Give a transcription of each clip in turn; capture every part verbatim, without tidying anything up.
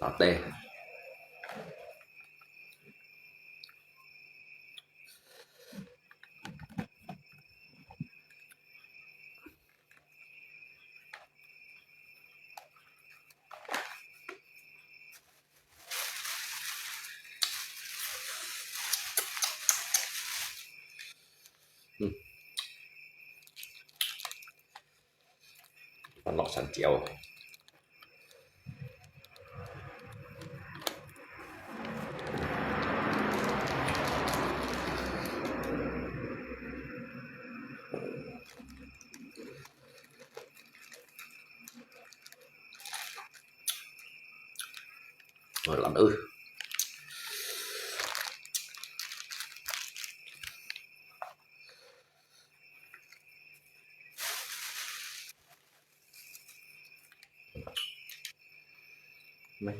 沙爹。 嗯，放落山椒。 Ôi, lắm ư. Này.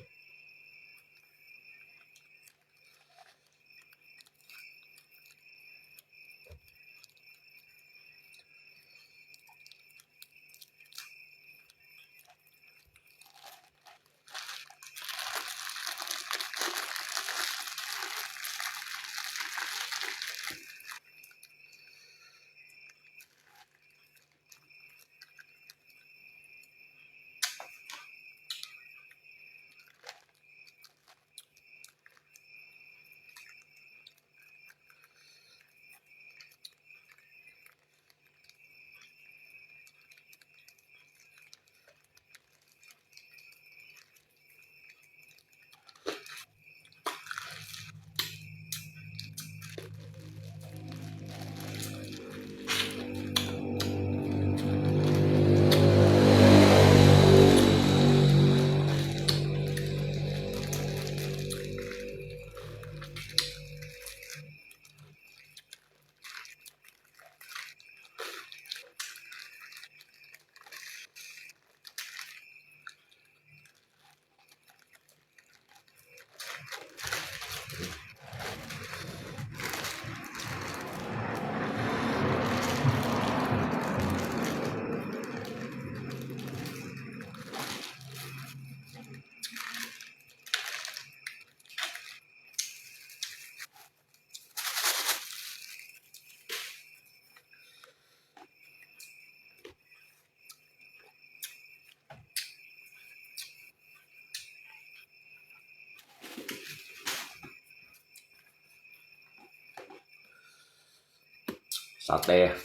Sa tế,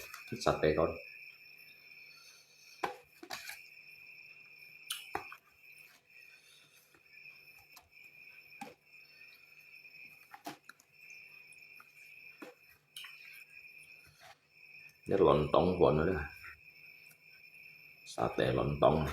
sa tế con. Nhất lontong buôn nữa. Sa tế lontong.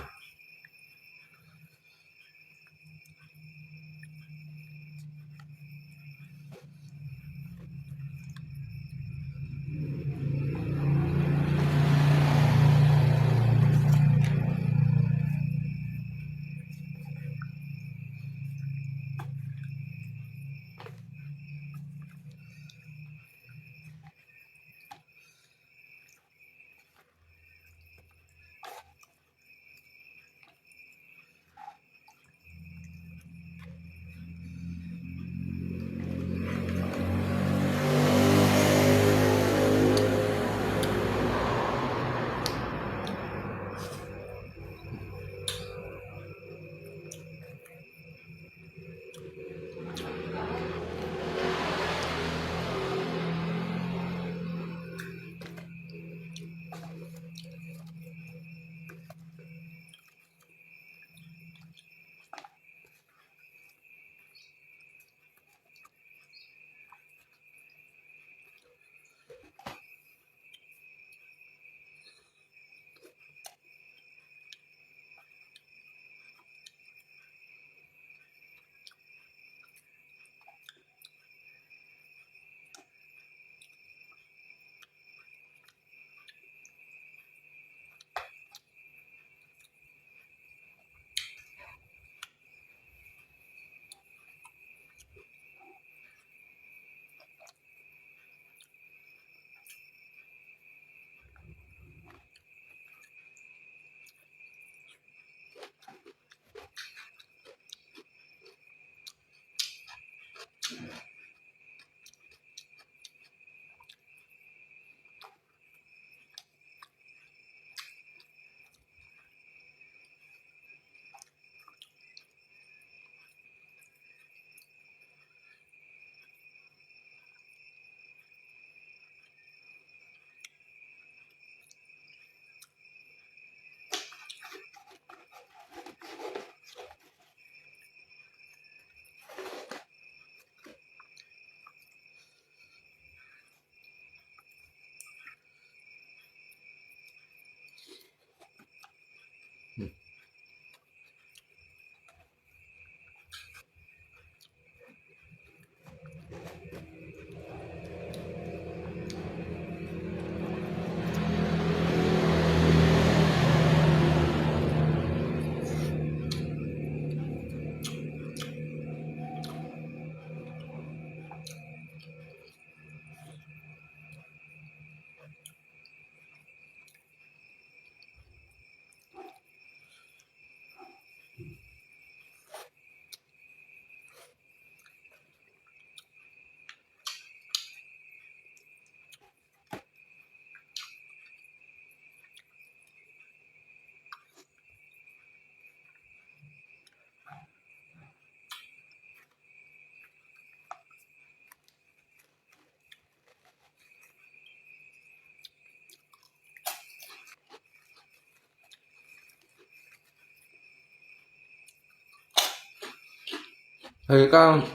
係講，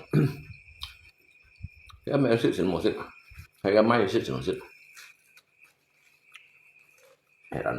這個無食就無食，係講買食就無食。係啦。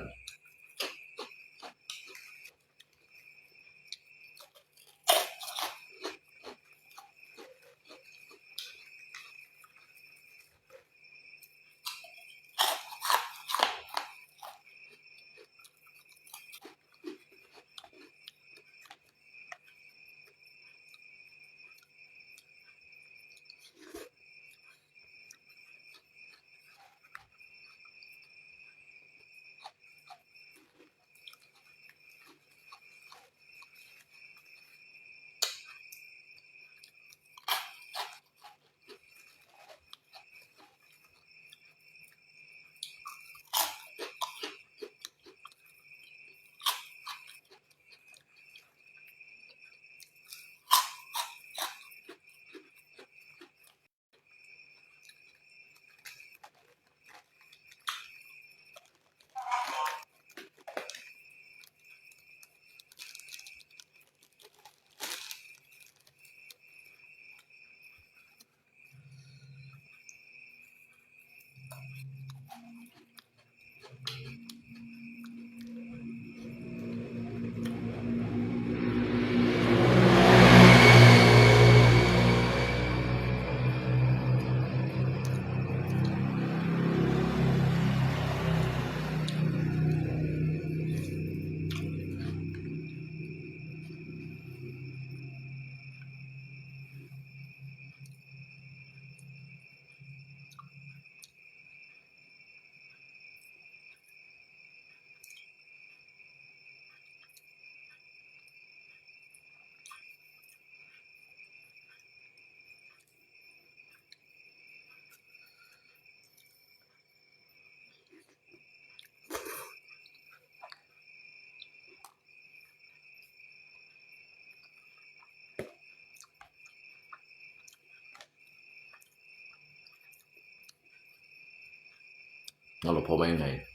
拿老婆买来。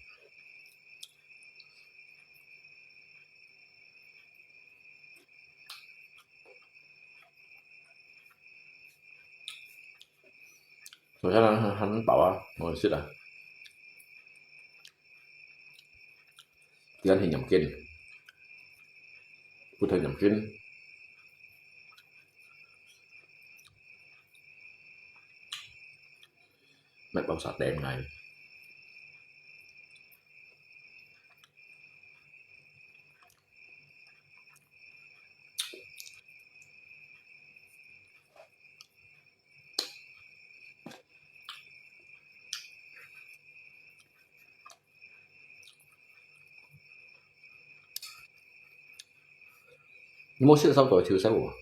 所以佢還，還飽啊，我食啊。佢還係鹽根，不太鹽根。 乜包沙丁來。你無食差不多就食無？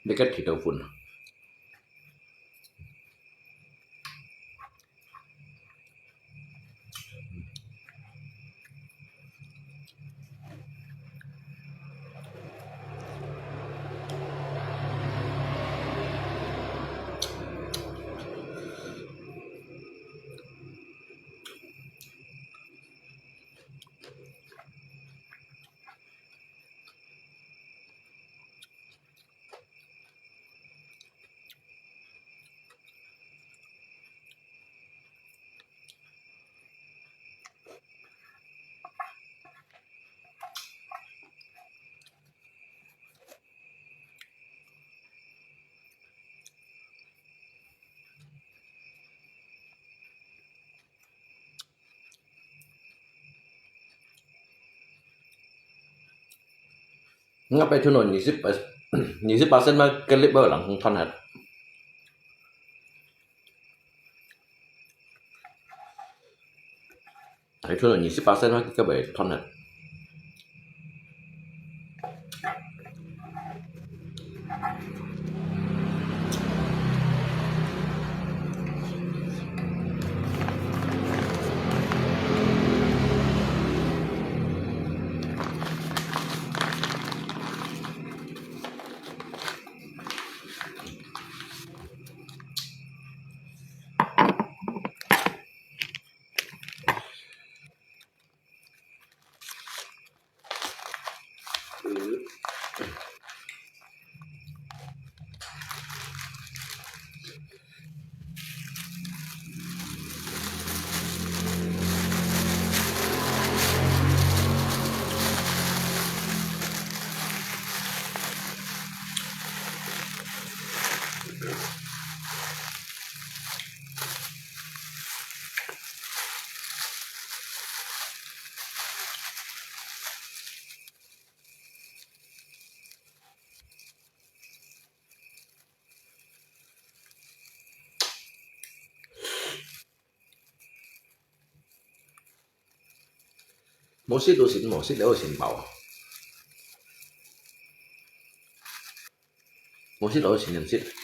你个剃頭粉啊？ 𠊎擺吞落二十巴，二十巴仙嘛，該粒仔人通吞忒。擺吞落二十巴仙嘛，該會吞忒。 無食都先，無食了先飽啊。無食了先食。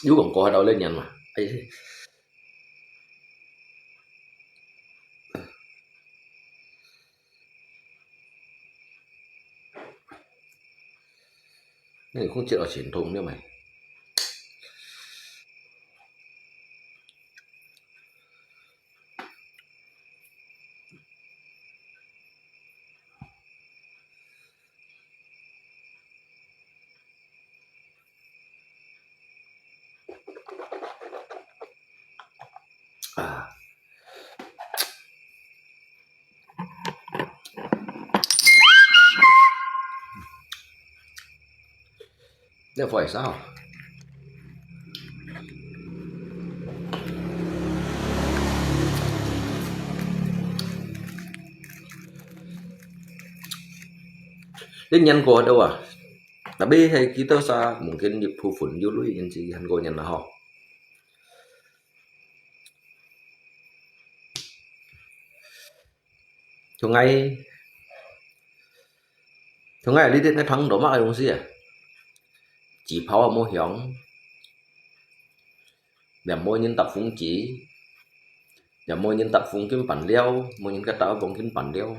有講過下到這年嘛？哎，那你空氣到前頭，你有沒？ 啊。這火會燒。這年過到啊， Tapi係幾多儕，mungkin一部分有鐳，因此還過年啦吼。像𠊎，像𠊎這兜𠊎聽毋到麼个東西啊，紙炮也無響， 也無人搭風機，也無人搭風琴伴尞，無人个搭風琴伴尞，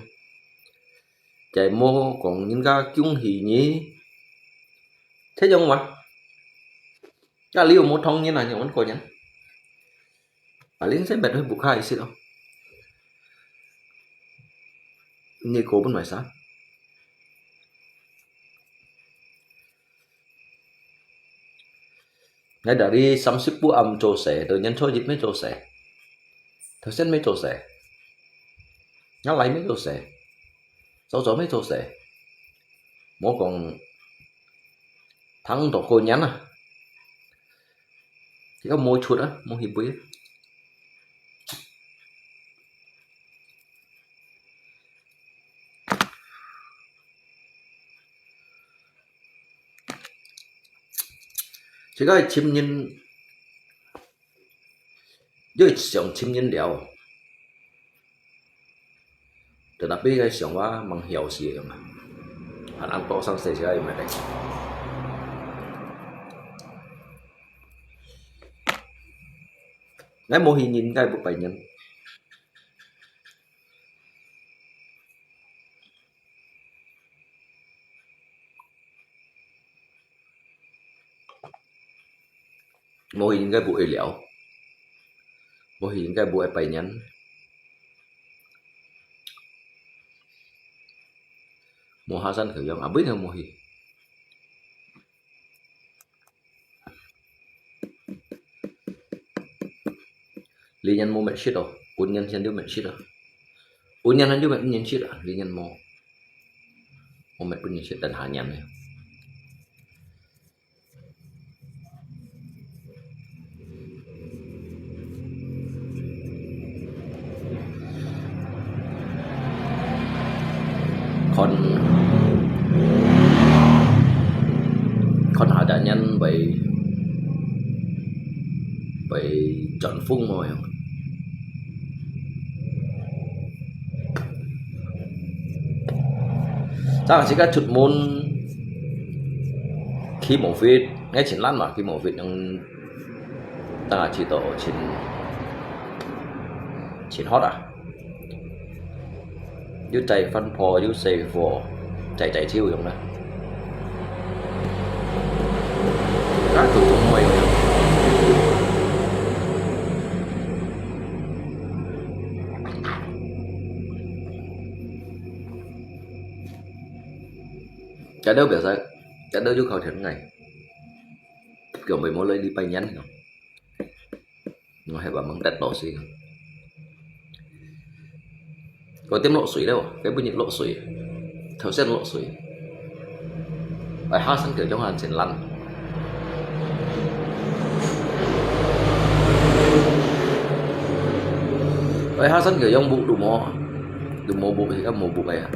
也無講人家恭喜你，這樣嘛。該你有無同人啊？有無過人？啊，恁細妹會不開心哦。你過分為啥？ 𠊎dari三十步暗做事，到年初一乜做事，頭先乜做事，𠊎來乜做事，早早乜做事，無講聽到過年啊，這個無出啊，無去飛啊。 自家尋人，又想尋人了。在那邊个想法，蠻僥倖个嘛。還恁多上世界有沒得？𠊎無去人，𠊎不拜人。無去應該毋會了，無去應該毋會拜年。無下山去樣，啊，毋會無去。 這年無滅絕哦，本年先就滅絕啊。本年還就滅本年絕啊，這年無，無滅本年絕，等下年呢。看，看下隻年會，會轉風無樣。正時个出門，去無fit，𠊎盡懶嘛，去無fit，嗯，正時去到盡，盡hot啊！ 又載飯泡，又洗貨，載載酒樣啦。啊，就做妹樣。這兜biasa，這兜就靠天愛。叫妹妹來禮拜年咯。 𠊎係話吂得到先。該點落水了，該本日落水，頭先落水。哎，下山佢樣還真懶。哎，下山佢樣屋都無，都無屋，而家無屋个啊。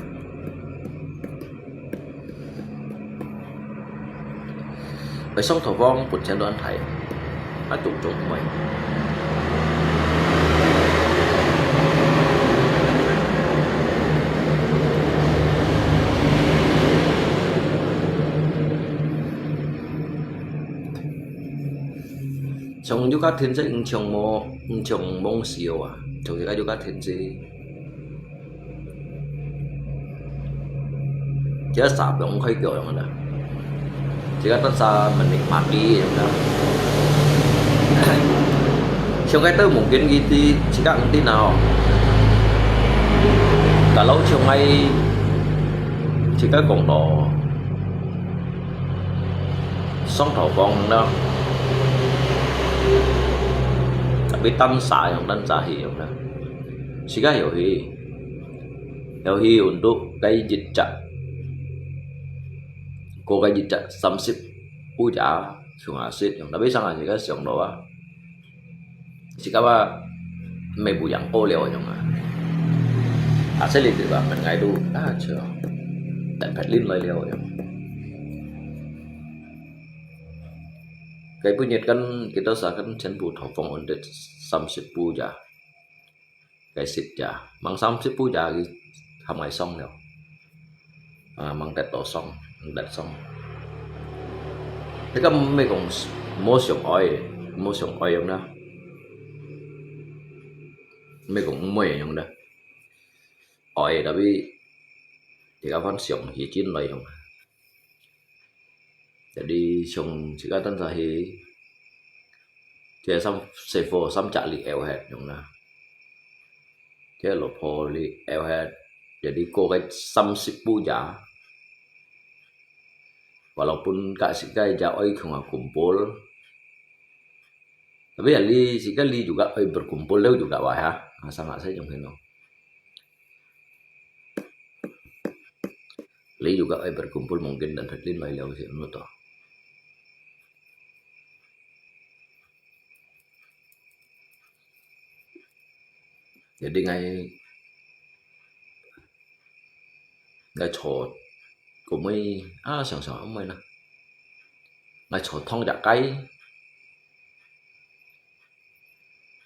愛上頭房本錢都恁大，啊，都做毋會。像有个天時，毋像無，毋像無事哦啊，像這个有个天時。 這个沙放開腳樣啦，這个單沙menikmati樣啦。像該兜mungkin佢自家毋知哪哦。Kalau像𠊎自家講到上頭房啦，tapi單沙樣，單沙去樣啦，自家有去。 有去untuk該一隻，過該一隻三十步呀，上下sit樣，tapi上下自家上到啊，自家話，毋係不樣過了樣啊。啊，這裡對吧？問𠊎都，啊，就，等別人來了樣。該本日kan kita usahakan全部頭房untuk三十步呀。 該sit呀，吂三十步呀，佢喊𠊎上了。啊，吂得到上，吂得上。這个毋係講無想愛，無想愛樣啦。毋係講毋愛樣啦。愛，tapi這个還想去進來樣。 Jadi，像自家單儕去，這三，師傅三隻哩out忒樣啦。這老婆哩out忒，jadi過該三十步呀。Walaupun該時該也愛共下kumpul。Tapi ya哩，自家哩juga愛berkumpul了juga話哈，啊，sama saja樣咯。 Li juga ai berkumpul mungkin dan Fredlin mai liau si anu to. Jadi ngai, ngai chot ko mai, ah, siang siang mai na. Ngai chot thong jak kai.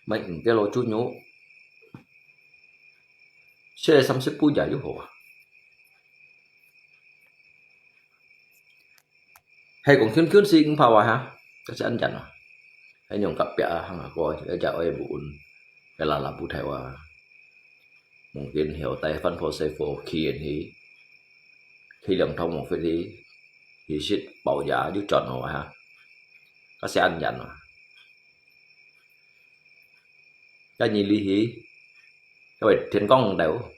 Mai ing ke lo chu nyu. Xe samsip pu ya yu ho. Hai kong khun khun si ing pa wa ha. Kasi an jan wa. Hai nyong kap pia hang ko ja oi bu un. Kala la bu thai wa. Mungkin hiau tai fan pho sai pho khi en hi. Khi liang thong mong fit hi. Hi sit pau ya yu chon ho ha. Kasi an jan wa. 該日裡去，因為天光了，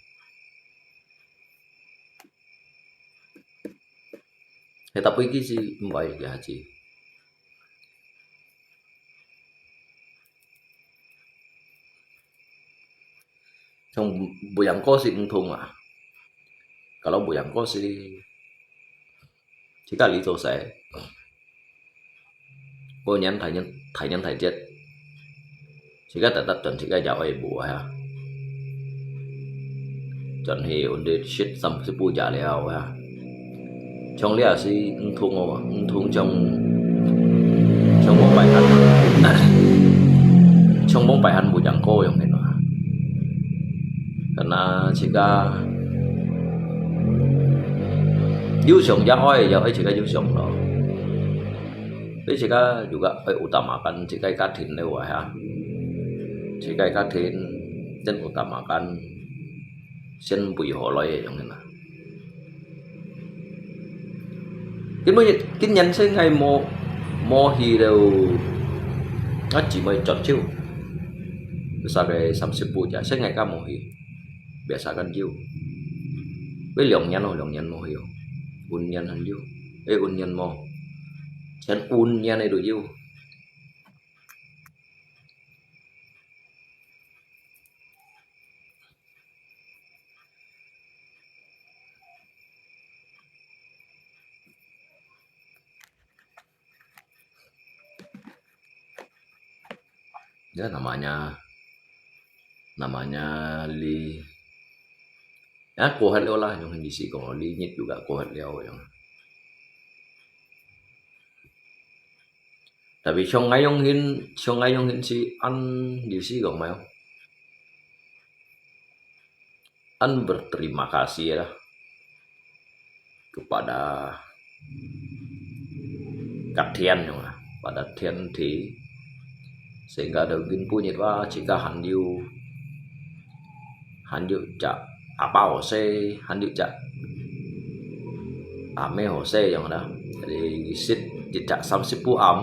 係搭飛機去，毋會下子。像無人過去毋通啊，kalau無人過去，自家裡做事，過年大年大年大節，自家特特轉自家也愛無啊，轉去問題食三十步也了啊。 像這係毋通哦，毋通像像往擺還像往擺還無樣過樣个啦。Karena自家有想也愛也愛自家有想咯。你自家如果愛utamakan自家家庭了話哈，自家家庭真utamakan，先為好來个樣个啦。 今晡日今年先𠊎無無去了，啊姊妹轉手，biasa个三十步也先𠊎家無去，biasa kan有。會兩年咯，兩年無去哦，五年還有，誒五年無，前五年个都有。 Ya namanya namanya li ya過忒了啦，用意思講，li日又過忒了樣。Tapi像𠊎用心，像𠊎用心係恁意思講無？ An berterima kasih lah kepada个天用啊，pada天地，sehingga到今晡日哇，自家還有還有隻阿爸好勢，還有隻阿姆好勢樣啦。Jadi，一隻三十步暗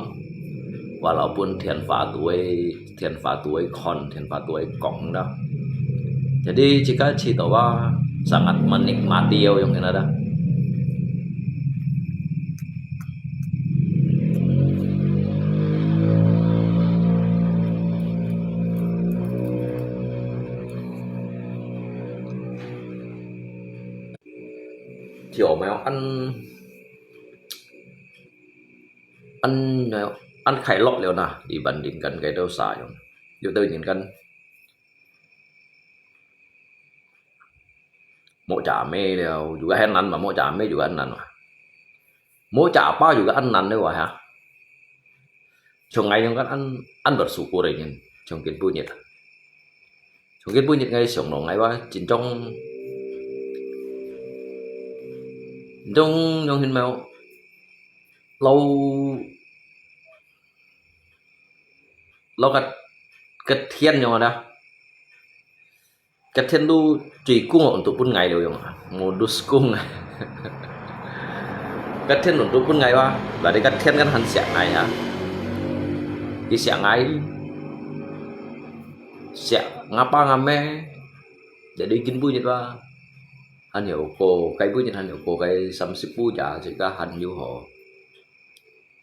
，walaupun天花都會天花都會看，天花都會講啦。Jadi，自家知道啊，sangat menikmati哦，用个啦。 條命恁恁恁快樂了呐，dibandingkan該兜儕樣，有兜人kan無隻阿姆了，有个還難嘛，無隻阿姆有个還難嘛，無隻阿爸有个還難了哇哈。 像𠊎樣个恁恁bersyukur个人，像今晡日啊。像今晡日𠊎想到𠊎哇，真正真正用心了，老老个个天樣啊。 Cái thiên lu chỉ cung untuk pun ngai liu yong, modus cung. Cái thiên untuk pun ngai wa, berarti cái thiên kan han siak ngai ha. Ki siak ngai, siak ngapa ngame. Jadi kin bu nyit wa, han hiểu cô, cái bu nyit han hiểu cô, cái sắm sip bu ja, chỉ có han hiểu họ,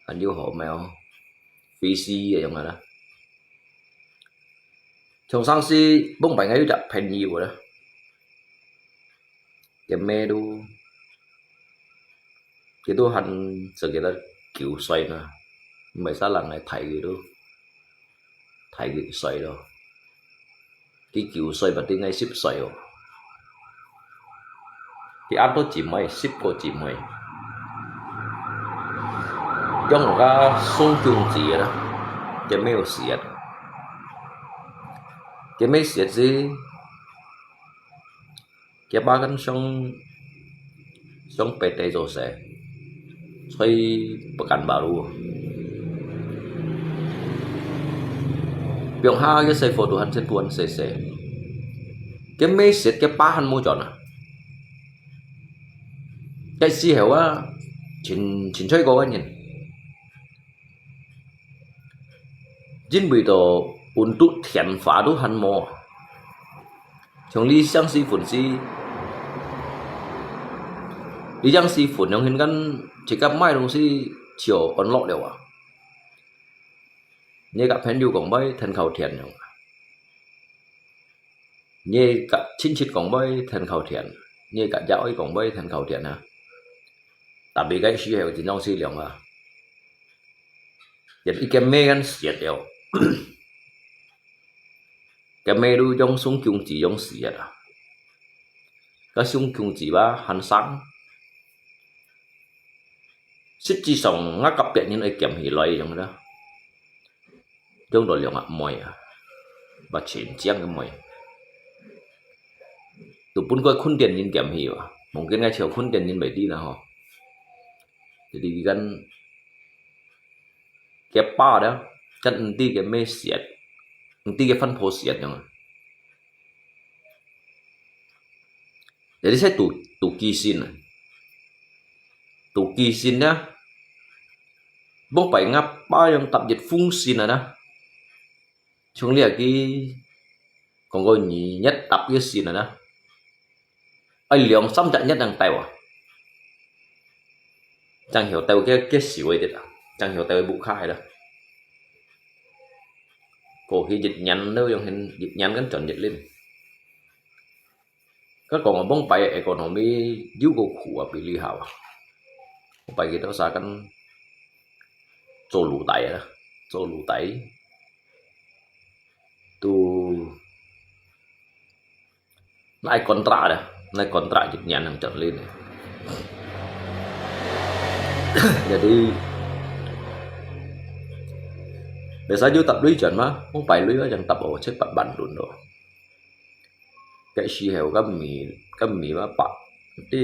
han hiểu họ mèo, phi si yong à. Trong sáng si bông bánh ấy chặt phèn nhiều đó. Cái mê đu, cái đu hẳn sự cái đó kiểu xoay nữa. Mày sao lăng này thầy cái đu, thầy cái xoay đó. Cái kiểu xoay và tiếng ngay ship xoay ồ. Cái ăn đó chỉ mày ship cô chỉ mày. Trong một cái sung chung chỉ đó, cái mèo siết. Cái mèo siết gì? Cái ba kan sông sông PT Jose, soi Pekanbaru. Piong ha cái xe photo han sen tuan xe xe. Cái message cái pa han mu chọn à. Cái si heo á, chín chín chơi có cái nhìn. Chính vì đó 溫度天花都還無。像你像是粉絲，你像是粉樣，現今自家買東西就安樂了啊。你个朋友講買天靠天樣啊，你个親戚講買天靠天，你个爺哀講買天靠天啊。Tapi該時候真正是涼啊，也一个咩人食了。該咩都用送弓子用死啊，該送弓子吧還生。實際上，𠊎甲別人愛兼起來用啦，用到兩个妹啊，把錢將个妹。都分个困点人兼起哇，mungkin𠊎朝困点人袂知啦吼。Jadi kan 个爸了，跟毋知个咩事，毋知个番婆事樣啊。Jadi saya tu tu kisin啊，tu kisin啊，莫拜ngapa yang tập dịch phun sin啊，從這个講个你nhất tập个sin啊。 愛兩三隻月正到啊，正曉到个个時位的啊，正曉到屋下个啦。過去一年都用現一年跟轉一輪。佢講啊，往擺个economy又過苦啊，比你好啊。往擺佢都啥跟做奴隸啊，做奴隸，都 Nai kontrak dah, nai kontrak jik nyan nang chọn lên. Jadi, biasa ju tap lui chọn mah, mong pai lui mah, yang tap ô, chết pat bản lun đó. Cái xì heo cái mì, cái mì mà bạc, tí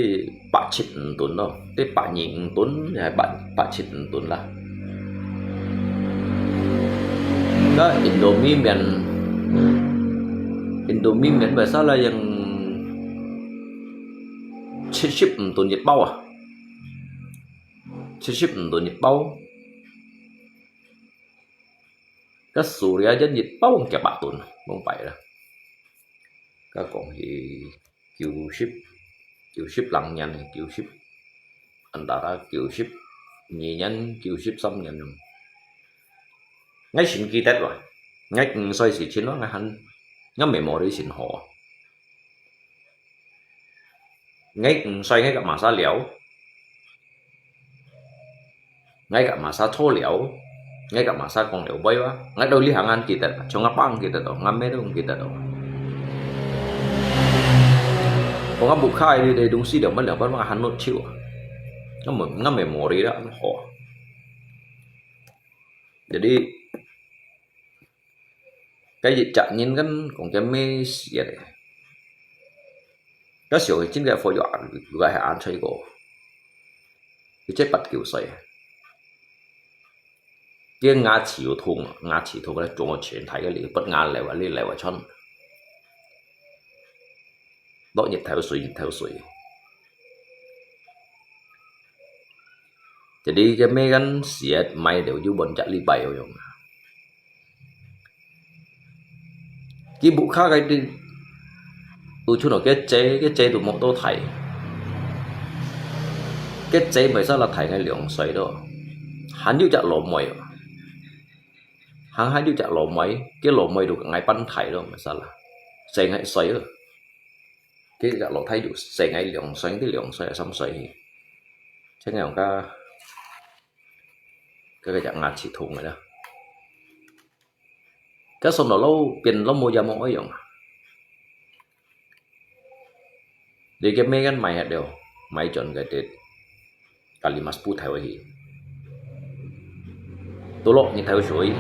bạc chip tốn đó, tí bạc nhị tốn, hay bạc, bạc chip tốn lah. Cái Indomie miền, Indomie miền biasa lah yang chip chip tốn nhiệt bao à. Chip chip tốn nhiệt bao. Cái Suria dân nhiệt bao kia bạc tốn, mong pai lah. Cái còn thì九十，九十零年，九十，antara九十二年、九十三年。𠊎盡記得哇，𠊎五歲時盡咯，𠊎還，𠊎memory盡好。𠊎五歲，𠊎甲masa尞。 𠊎甲masa坐尞，𠊎甲masa講尞話哇，𠊎到這下還記得，像阿爸還記得到，阿姆都還記得到。講阿母開个東西了，乜了，乜還落手啊，𠊎無，𠊎memory啦，好。Jadi， 該一隻人kan講个咩事个，該時候真个火藥，如果係恁細個，佢才八九歲，佢牙齒又痛，牙齒痛咧，中個全體个，你不牙流啊，你流啊穿，落日頭水，日頭水。Jadi个咩kan事買了又半隻禮拜有用啊。 佢屋下个地，有出到个姐，个姐都無到大。个姐毋使啦大，𠊎兩歲咯，還有隻老妹，還，還有隻老妹，个老妹都𠊎半大咯，毋使啦，細𠊎一歲咯。个隻老弟就細𠊎兩歲，定兩歲啊三歲。真个用个，个个隻牙齒痛个啦。 該送到老變老母也無愛用啊。你个咩kan買忒了，買轉个忒，kali mas putih去。都落日頭水，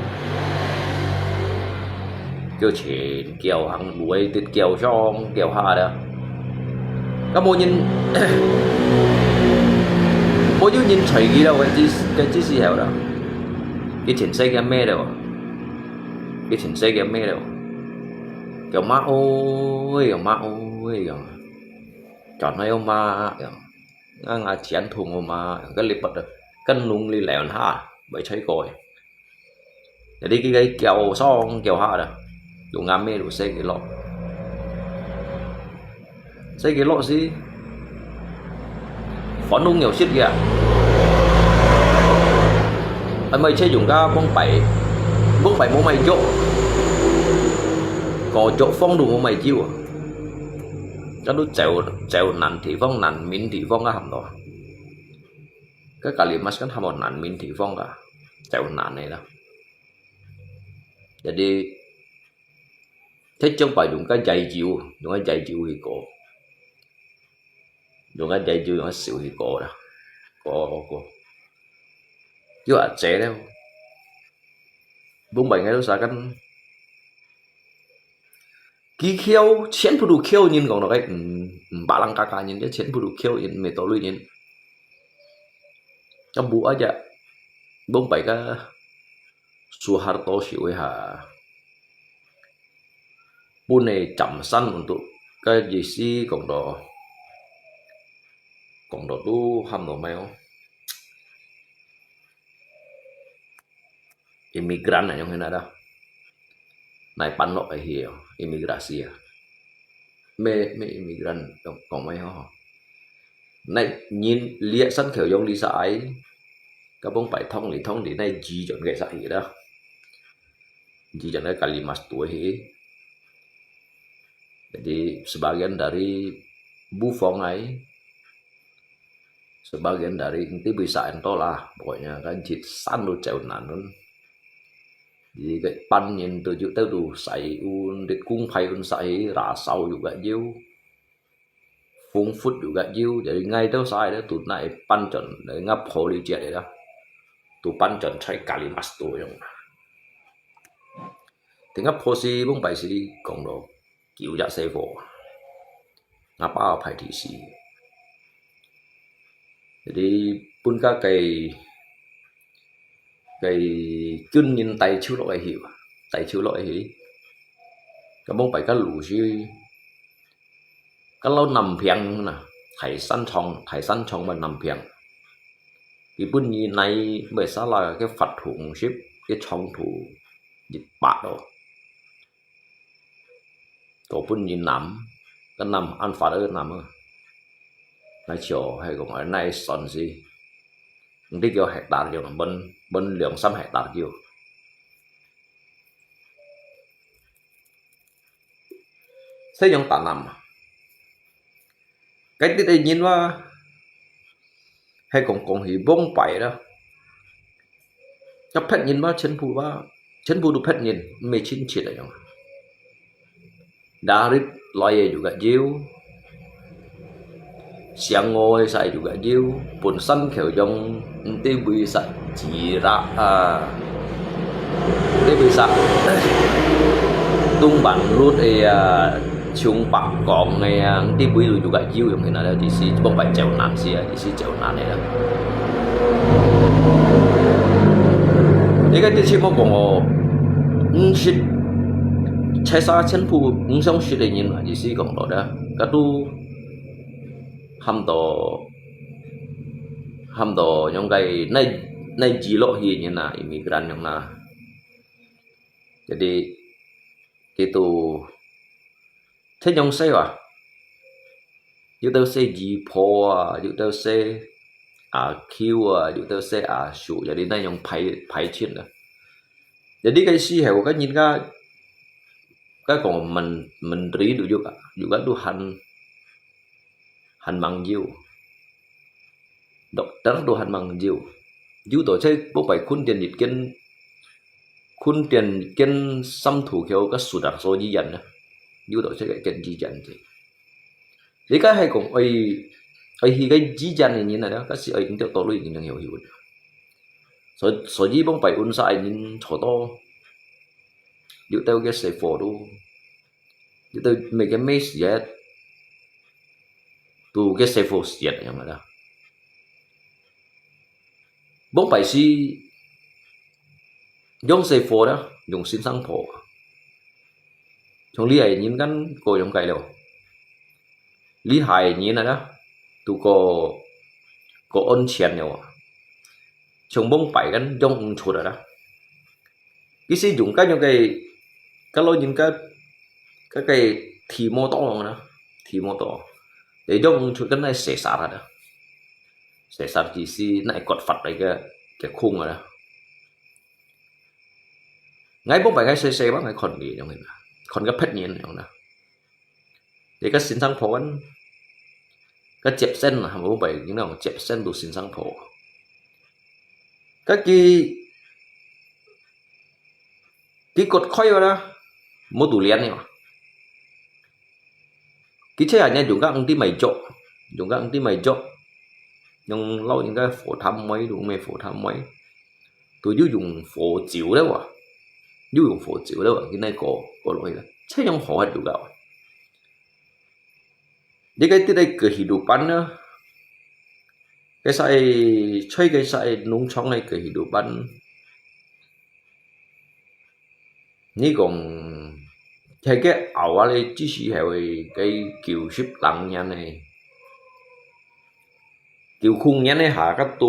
叫錢叫行路个，跌叫上叫下了。 該無人，無有人睬佢了，該只，該只時候了。佢全世界咩了，佢全世界咩了。叫媽哀，叫媽哀，叫，轉來叫媽，叫，啊，啊，錢痛哦媽，該禮拜个，跟農曆來下，會吹過个。Jadi佢个叫上叫下啦，有啱咩有細个落。細个落時，煩惱有食个啊。啊，買車用个崩擺，崩擺無買藥，個藥房都無買酒啊。該都走走難地方、難民地方啊，喊到。該Kalimas kan喊到難民地方啊，走難个啦。Jadi， 佢將擺用个giải酒，用个giải酒去過，用个giải酒，用个酒去過啦，過過過，又啊濟了。Bông Bảy ngay lúc sáng kan，佢叫，全部都叫人講到个，嗯，嗯，barang kaka人，全部都叫人，每到類人。Kan bu aja，Bông Bảy个Soeharto時候下。 分个暫時untuk个意思講到，講到都喊到咩哦？Imigran啊，用現在啦，來搬落去哦，imigrasi啊，咩咩imigran講講咩吼？來人lihat山口用lisa ai，个Bông Bảy通里通里來移轉个啥去啦？ Jadi jangan kali mas tuh he. Jadi sebagian dari bufong ai, sebagian dari enti bisa ento lah, pokoknya kan jit san lu ceu nanun. Jadi cái pan nhìn từ chữ tới đủ sai un, đi cung phay un sai, ra sau juga jiu. Phung phút juga jiu, jadi ngai tau sai đó, tụt nai pan chọn, để ngắp hồ ly chết đó. Tụt pan chọn sai kali mas tu yong. Thì ngắp hồ si, Bông Bảy si, cộng độ, kiểu dạ xe vô. Ngắp ao phải thị si. Jadi, pun ka cái, cái chân nhìn tay chiếu lỗi hiểu, tay chiếu lỗi hiểu. Cái Bông Bảy cái lũ si, cái lâu nằm phiang nè, Thái Sán Chong, Thái Sán Chong mà nằm phiang. Cái bún nhì này, bởi sao là cái Phật hùng ship, cái chong thủ, dịch bạc đó. Tổ bún nhì nằm, cái nằm ăn Phật ở nằm á. Nãy chiều hay còn ở nãy son gì. Không biết kêu hectare kêu là bên, bên lượng xăm hectare kêu. Sẽ dùng tả nằm. Cái tít đây nhìn vào, hay còn còn hỉ Bông Bảy đó. Cái phép nhìn vào, chính phủ vào, chính phủ đủ phép nhìn, mê chín chín là dùng. Darit loi juga jiu. Siang ngoi sai juga jiu. Pun san khêu yong, nti bui sa jira, à, nti bui sa tung bản lút e, à, chung bạc kong e, à, nti bui lu juga jiu yong hina, chỉ si Bông Bảy chéo nan si, à, chỉ si chéo nan e. Cái cái tít si mô kong ô, ung sit, chai sa chen pu, ung song sit e nyin, à, chỉ si kong lo da. Cái tu, ham to, ham to, yong cái nai, nai ji lo hi nyin na, immigrant yong na. Jadi, cái tu, thế yong xe à? Yu tau xe ji pho à, yu tau xe à kiu à, yu tau xe à su, jadi nai yong phai, phai chin à. Jadi cái si heo cái nhìn cái, cái còn mình, mình rí được yu cả, yu cả tu han, han mang yu. Dokter tu han mang yu. Yu to che Bông Bảy khun tiền dịch kiến, khun tiền kiến xăm thủ khéo cái su đặc số di dân à. Yu to che cái kiến di dân che. Lý cái hay cũng ơi, ơi hi cái di dân này nhìn này đó, cái sự ơi cũng tiêu tổ lui nhìn năng hiểu hiểu. Số, số di Bông Bảy un sa ai nhìn số to. Yu tao cái xe phổ tu. Yu tao mấy cái mấy siết. Tu cái xe phổ siết yang ada. Bông Bảy si, yong xe phổ đó, yong xin sang phổ. Trong lý ai nhìn kan có yong cái đâu. Lý hai nhìn này đó, tu có, có ôn chén nhau. Trong Bông Bảy kan yong ung chốt đó. 佢係用該樣个，該老人家，該个提摩托啦，提摩托，就用出該个射殺啊，射殺佢係那割發个个空啊。𠊎無拜个細細吧，𠊎看佢樣个，看个別人樣啦。這个先生婆啊，个接生啊，無拜，應該講接生到先生婆。該佢 佢割開个啦，無度練个嘛。佢這下呢，用个紅地米粥，用个紅地米粥，用老人家火炭煤，用咩火炭煤，都又用火酒了哇，又用火酒了哇，佢那个割落去了，這樣好還有个哇。 你个這个kehidupan呢？該儕在該儕農場个kehidupan，你講，係个後啊咧，只係係个九十零年个，九空年个下个到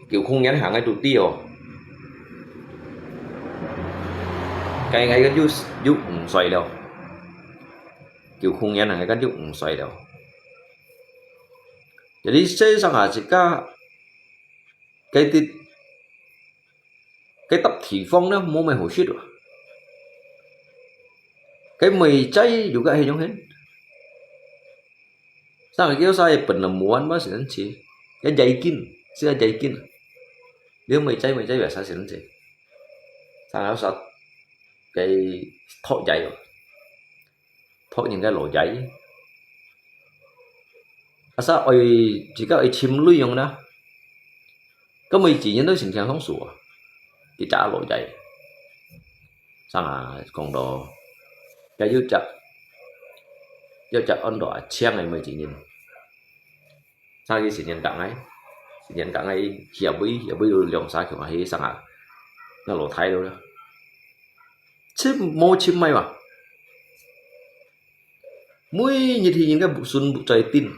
九空年行个都知哦。該𠊎个又又五歲了，九空年行个又五歲了。Jadi世上啊，自家該地該搭地方呢，無麼好食啊。該妹仔有个係樣形。 Sang kêu saya penemuan ba sinan ci. Ya jaikin, sia jaikin. Dia mei cai mei cai biasa sinan ci. Sang kêu sa kay thok jai. Thok những cái lò jai. Asa oi chỉ có oi chim lui yong na. Có mười chín nhân đó xin chàng thông số. Chỉ trả lò jai. Sang à, còn đó. Cái yuk chặt. Yuk chặt ăn đó à, chàng này mười chín nhân. Sang cái xin nhân cạn ngay. Xin nhân cạn ngay, hiệp với, hiệp với lòng xã kiểu mà hi sang à. Nó lò thái đâu đó. Chim mô chim may mà. Mui nhị thì những cái bụi sun bụi trời tin.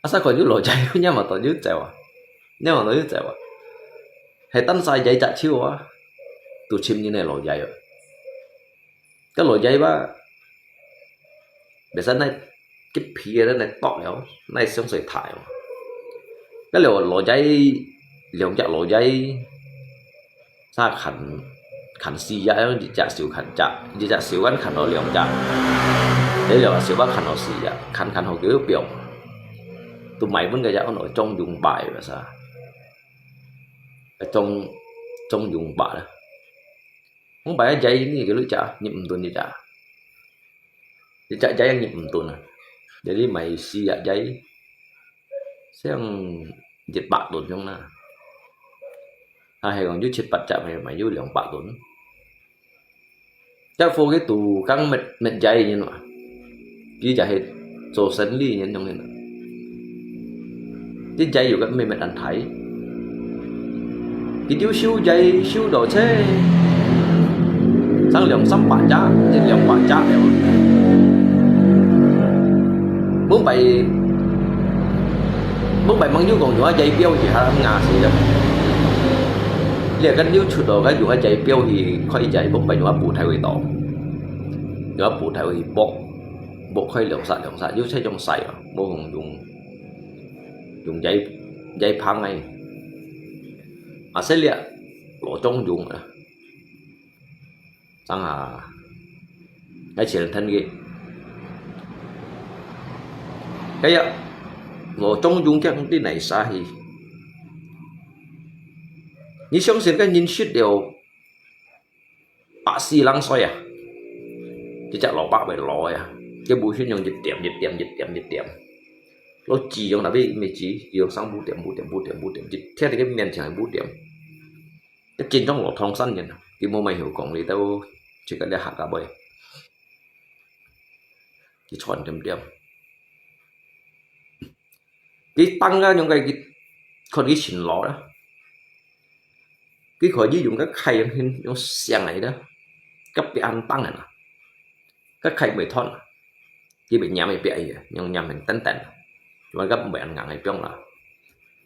Asa còn yuk lò jai, nhá mà tỏ yuk chèo à. Nhá mà tỏ yuk chèo à. Hay tăn sai jai chặt chiu à. Tụ chim như này lò jai à. Cái lò jai ba. Biasa nai kip phi nai tok liao, nai sống sôi thải. Cái liao lò jai, liao chặt lò jai. Sa khăn, khăn xì ya, yong chỉ chặt xíu khăn chặt, chỉ chặt xíu gắn khăn nó liao chặt. Để liao xíu bác khăn nó xì ya, khăn khăn hậu kiểu biong. Tụ máy vẫn cái ya nó trong dùng bài mà sa. Cái trong, trong dùng bài đó. Không phải jai ni cái lưỡi chả, nhịp mdun ni chả. Ni chả jai nhịp mdun à. Jadi máy xì ya jai. Sang jet bak tun yong na. Ha, hay còn yuk jet bak chả máy, máy yuk liang bak tun. Chắc phô cái tụ căng mệt, mệt jai như nó. Chỉ chả hay số sân ly như nó như nó. Chỉ jai yuk cái mệt mệt ăn thái. Cái tiêu siêu jai siêu đồ chê. Sang liang sắm bả chả, chỉ liang bả chả liao. Mướn bài, mướn bài mang yuk còn yuk jai biêu chỉ hả ngà xí đó. Liang cái yuk chụp đồ cái yuk jai biêu thì khỏi jai mướn bài yuk bù thái với tổ. Yuk bù thái với bộ, bộ khỏi liang sạ liang sạ, yuk chê yong sai à, mô hùng dùng, dùng jai, jai phang này. À, sẽ liệt, lỗ trống dùng à. Sang à, cái chuyện thân cái. Cái ạ, lỗ trống dùng chắc đi này xa hi. Ni sống xin cái nhìn shit đều bác sĩ lăng soi à. Chỉ chắc lỗ bác phải lỗ à. Cái bù shit nhung dịch tiệm, dịch tiệm, dịch tiệm, dịch tiệm. Lỗ chỉ dùng là bị mê chỉ, dùng sang bù tiệm, bù tiệm, bù tiệm, bù tiệm. Chỉ theo cái miền chẳng bù tiệm. Cái trên trong lỗ thông săn nhìn. Cái mô mày hiểu còn lý tao, chỉ cái lẽ hạt cả bơi. Cái chọn tiệm tiệm. Cái tăng ra những cái, cái, còn cái xin lỗ đó. Cái khỏi dí dùng cái khay yong, yong siang này đó. Cấp cái ăn tăng này nè. Cái khay mười thon. Cái bị nhắm mười bịa gì, yong nhắm mình tấn tấn. Mà gấp mười ăn ngang hay piong là.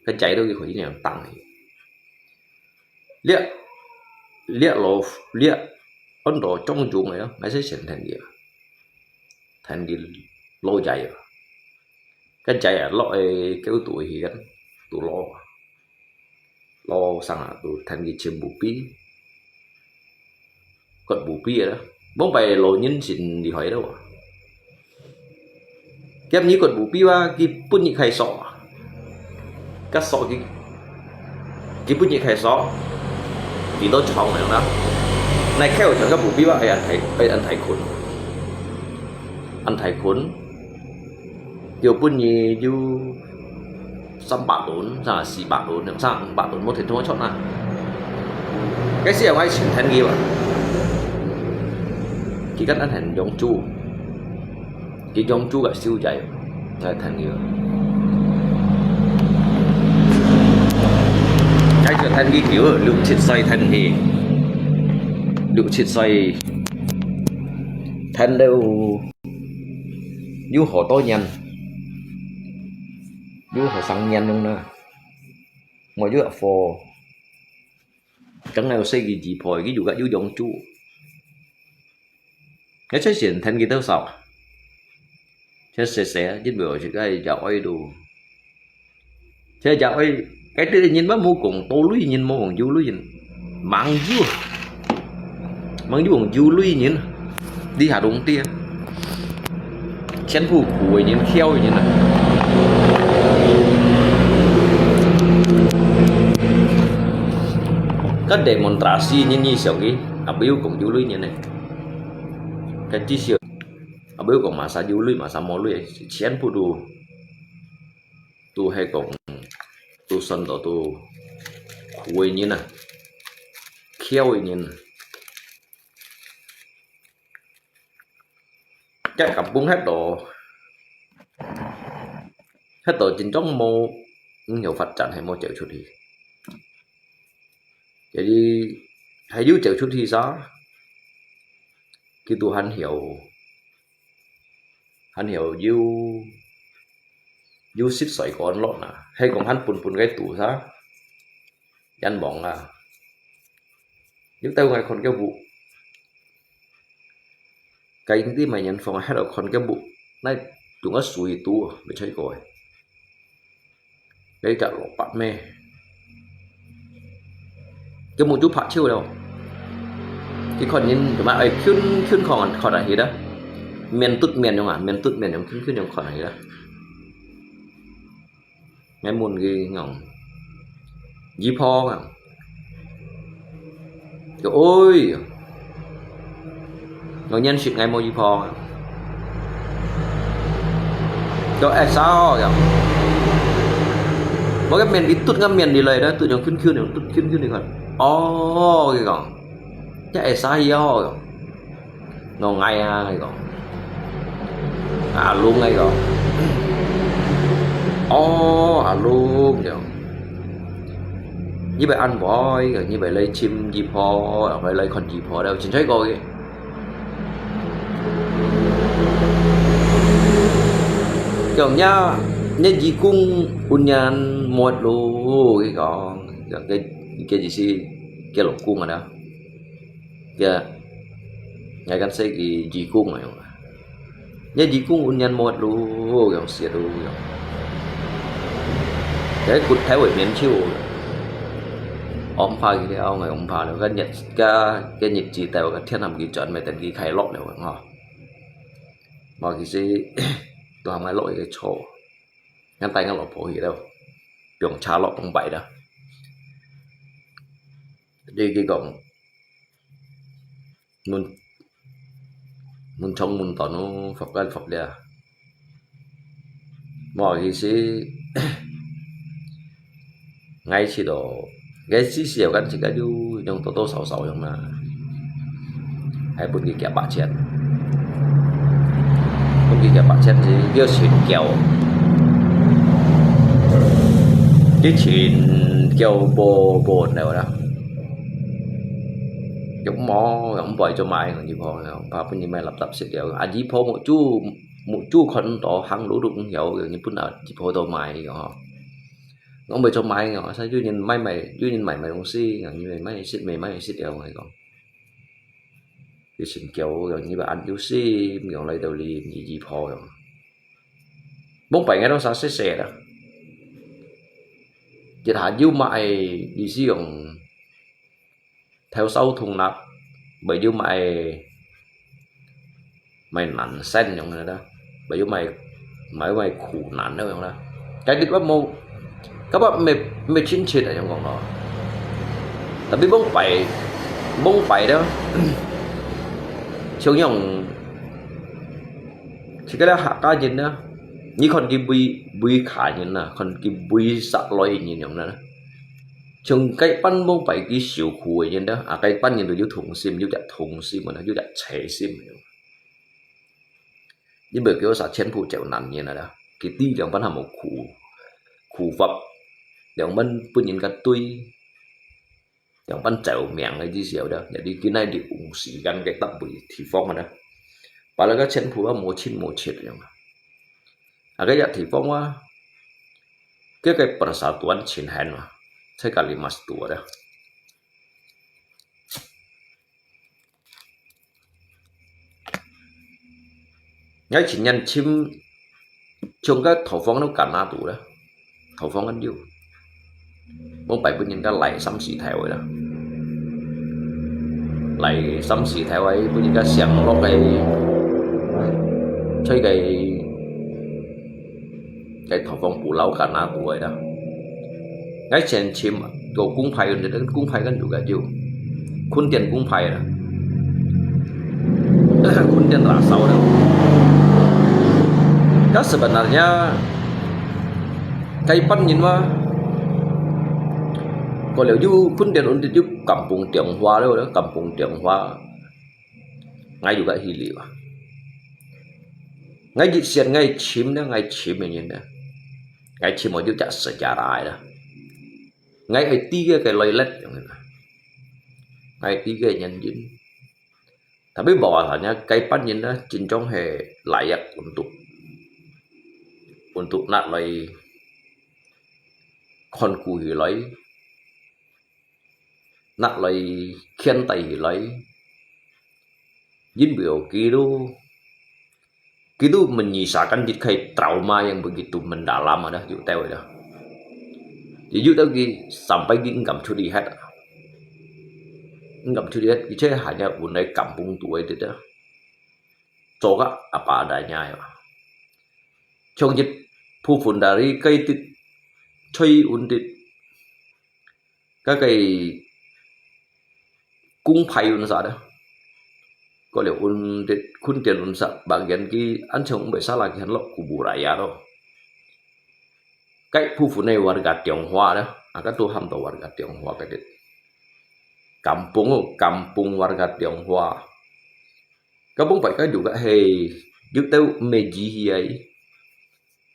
Cái cháy đó cái khỏi dí yong tăng này. 這，這老，這安到張勇个，𠊎先先跈佢啊，跈佢老爺啊，該爺啊，落个狗肚去个，肚老啊，老生啊，都跈佢尋布被，割布被个啦，往擺老人真厲害咯。 佢毋係割布被啊，佢分你開鎖啊。該鎖佢，佢分你開鎖，佢都長樣啦。𠊎開有長个布被啊，哎呀，大，哎，恁大捆，恁大捆，又分你有三百噸，啥四百噸，啥五百噸，無停通出啊。該時候𠊎先跈佢啊，佢敢恁樣養豬。 佢養豬个收入，來跈佢。該就跈佢久，六七歲跈佢，六七歲，跈了有好多年，有好三年樣啦。𠊎有一貨，正來有細个姨婆，佢有个有養豬。 該出錢跈佢兜少，這細細啊，因為係該爺哀咯。這爺哀，該兜人乜無講多鐳人，無講有鐳人，吂有，吂有講有鐳人，這下攏知啊，全部苦个人，枵个人啊。該demonstrasi人，你想佢，也無有講有鐳人呢。 該至少，也無講麼儕有鐳，麼儕無鐳，全部都，都係講，都算到都苦个人啊，枵个人啊。該根本歇到，歇到真正無，嗯，有發展，係無走出去。 jadi，還有走出去啥？佢都還曉，還曉有，有識水管落啊，係講還笨笨个肚啥？人望啊，有兜𠊎看个屋， 該因地買人放歇到看个屋，哪用个水都，未吹過誒。該隻蘿蔔咩？佢目珠白超了。佢看人做麼愛近近看看啊去啦，面對面樣啊，面對面樣近近樣看啊去啦。 𠊎問佢講，姨婆啊，佢，哎，佢認識𠊎無姨婆啊？佢，哎，啥哦，佢，無个面，佢對𠊎面裡來，對用近近，對近近你看。哦，佢講，這哎啥哦，佢講。 𠊎啊，𠊎講，阿龍，𠊎講，哦，阿龍，佢講，你會恁會，你會來尋姨婆，會來看姨婆了，真衰過个。佢講，若，若姨公有年沒咯，佢講，佢，佢意思，佢老公啊啦。 佢，𠊎敢說佢姨公啊，用啊。若姨公有年沒咯，用死咯，用。佢骨頭會面手，我毋怕佢了，𠊎毋怕了。該日，該，該日子到，該天暗佢轉，咪等佢開落了，吼。無，其實，都還蠻落一個錯。𠊎帶𠊎老婆去了，用車落東北了。你，佢講， 問，問長問短咯，服个服了。無意思，𠊎試到，𠊎試試有間自家就用多多少少用嘛，還分佢幾百千，分佢幾百千是要錢繳，啲錢繳無，無了啦。 又無，又毋會做買，姨婆，怕分你買垃圾食了。啊，姨婆目珠，目珠看到行路都毋曉，你分啊，姨婆都買个吼。講買做買哦，所以有人買買，有人買買東西，有人買買食，買買食了，我講。佢先叫我講，你愛恁有心，講來到這二二鋪樣。往擺𠊎都啥細細啦，一下有買，意思講，頭燒痛啦，買有買 買難仙樣个啦，買有買，買有買苦難个樣啦。該日我無，該我毋，毋清楚啊，樣講咯。Tapi往擺，往擺了，像樣，這个咧客家人啊，你看佢為，為客人啊，看佢為室內人樣啦。像該班往擺佢受苦个人啊，啊，該班人都有同心，有隻同心个啦，有隻齊心个。 因為佢有啥全部做男人啊啦，佢知兩班還無苦，苦法，兩班分人家追，兩班走命个意思了，jadi佢哪有時間个搭位地方个啦。把那个全部啊無清無楚个樣啊。啊，該隻地方啊，佢个persatuan清閒嘛，在Kalimas tu ada。 𠊎前年尋，從該頭房都趕那度了，頭房很久，往擺分人家來三四條个啦，來三四條个，分人家上落个，在該 該頭房不老趕那度个啦。𠊎前尋做公派个，公派个有个有，坤典公派啦，坤典拉燒啦。該sebenarnya，該班人嘛，過了有坤典，有kampung tionghoa了，kampung tionghoa。 𠊎有个去了啊。𠊎一生𠊎尋了，𠊎尋个人呢，𠊎尋我有隻sejarah啦。𠊎愛知个个來歷樣个啦，𠊎知个原因。Tapi bahwasanya該班人呢，真正係layak untuk，untuk拿來看顧起來。 拿來牽帶起來，因為佢都，佢都menyisakan一個trauma yang begitu mendalam ada，有兜个啦。有兜佢sampai佢毋敢出去歇啊，毋敢出去歇，而且還要運來kampung tuai个，做个apa adanya啊。像一部分dari該啲吹運啲 該个公派運啥个，過了運个，坤典運啥，bagian佢，恁樣毋會salah，佢喊落kuburaya咯。該部分个warga Tionghoa啦，啊，該都喊到warga Tionghoa个。Kampung哦，kampung warga Tionghoa。該往擺該有个係，有兜Meiji去个，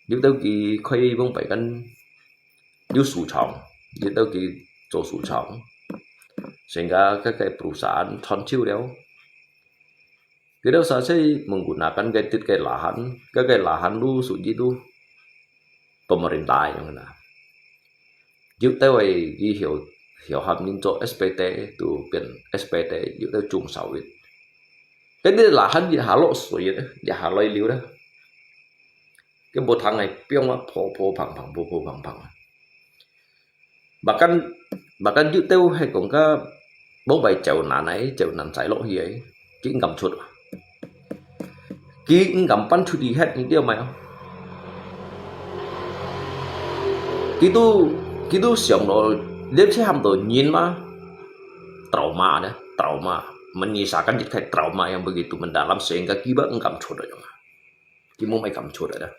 有兜佢開往擺間有書場，有兜佢做書場，sehingga該个perusahaan斷手了。佢兜saja menggunakan該啲个lahan，該个lahan都屬於都pemerintah樣啦。有兜个佢曉，曉喊人做S P T，都變S P T，有兜中小學。該啲lahan一下落水个，一下來流啦。 佢無通个，放啊，破破碰碰，破破碰碰啊。Bahkan，bahkan有兜係講个，無擺走難个，走難再落去个，佢毋敢出啊。佢毋敢搬出去歇，你知無啊？佢都，佢都想到，你係喊到人嘛，trauma呢，trauma，menyisakan一個trauma yang begitu mendalam sehingga佢毋敢出啊。 佢無麼敢出來啦。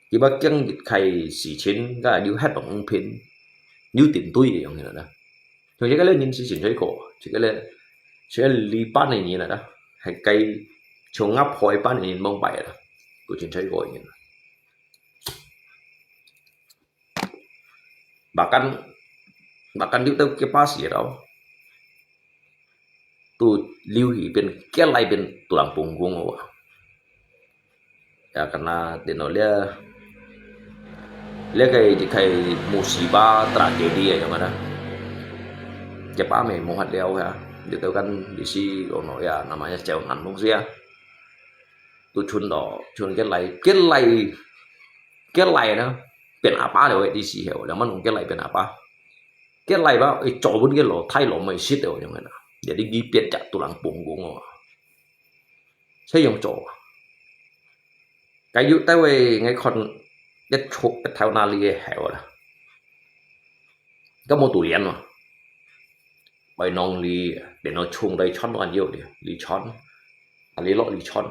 佢毋驚一個事情，該有歇當毋平，有定對个樣个啦。像這個咧，人是真衰過，這個咧，這個離班个人啦，還該像鴨婆一般个人往擺啦，都真衰過个人。 Bahkan，bahkan有兜佢巴士咯，都留去變，結來變tulang punggung哦。Ya，karena電腦咧，這个一个musibah tragedi啊，樣个啦。Cepat meh，無法了啊。你都kan di sini kono ya，namanya jauh nandung sih啊。都存到，存个來，个來，个來呢，變阿爸了个，di sini，兩萬五个來變阿爸。个來吧，一早分个老太老妹食了，樣个啦。Jadi佢變隻都人崩工哦。 這樣做啊。該有單位𠊎看，一出一頭那裡个好啦。該無杜連嘛，拜農里，連到衝到穿完有的，里穿，啊，里落里穿。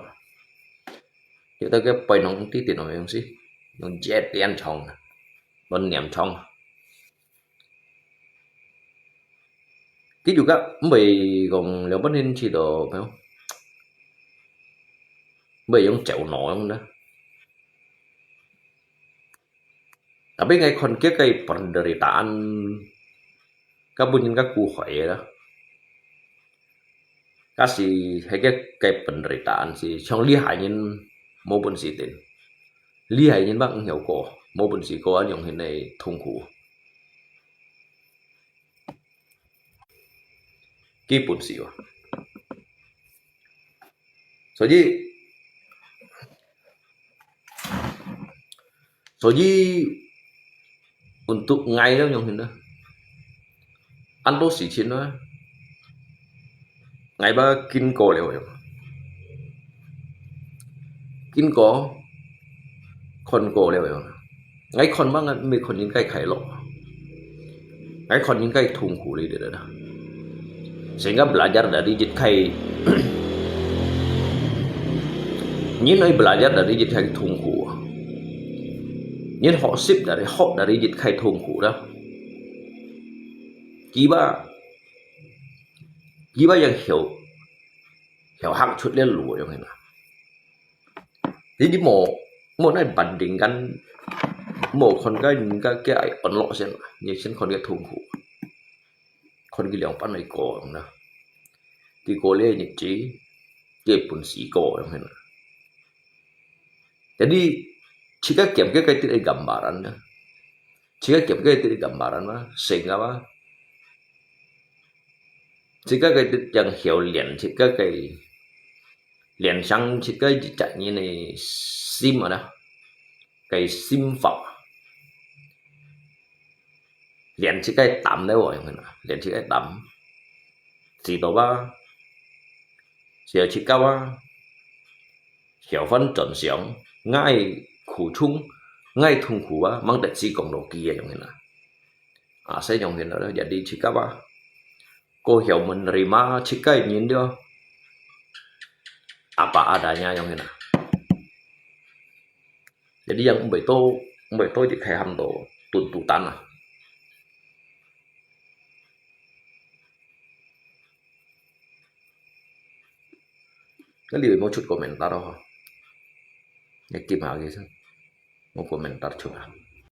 有得个拜農地點个東西，用節電廠，用黏廠。 佢就个毋會講兩百年去到，毋會用走腦樣呢。Tapi𠊎看佢个penderitaan，个本人个苦海啦。 該係，該个，个penderitaan係，像厲害人無本事頂，厲害人嘛毋曉過，無本事過啊，樣形个痛苦。基本係啊。所以， 所以，untuk𠊎了樣形呢，恁多事情呢，𠊎吧經過了樣，經過，看過了樣。𠊎看嘛，𠊎毋係看人个快樂。 𠊎看人个痛苦裡底啦。Sehingga belajar dari一个，人愛belajar dari一个痛苦啊。人學習dari，學dari一个痛苦啦。佢吧，佢吧也曉，曉行出這路樣个啦。 Jadi無，無來bandingkan，無看个人个，个安樂先，你先看个痛苦，看佢兩半个過樣啦。佢過个日子，佢本事過樣形啦。Jadi，自家兼个个个gambaran啦，自家兼个个gambaran啦，成个嘛，自家个个曉練，自家个 練成自家一隻人个心啊啦，个心法。練自家膽了哦，樣形啦，練自家膽，知道吧？曉自家啊，曉翻轉想，𠊎苦衷，𠊎痛苦啊，吂得自講落去啊，樣形啦。啊，這樣形啦，jadi自家啊，過曉menerima自家人了，apa adanya樣形啦。Jadi yang毋會多，毋會多一个喊到tuntutan啊。該你有無出komentar哦？你撳下去先，無komentar出啊。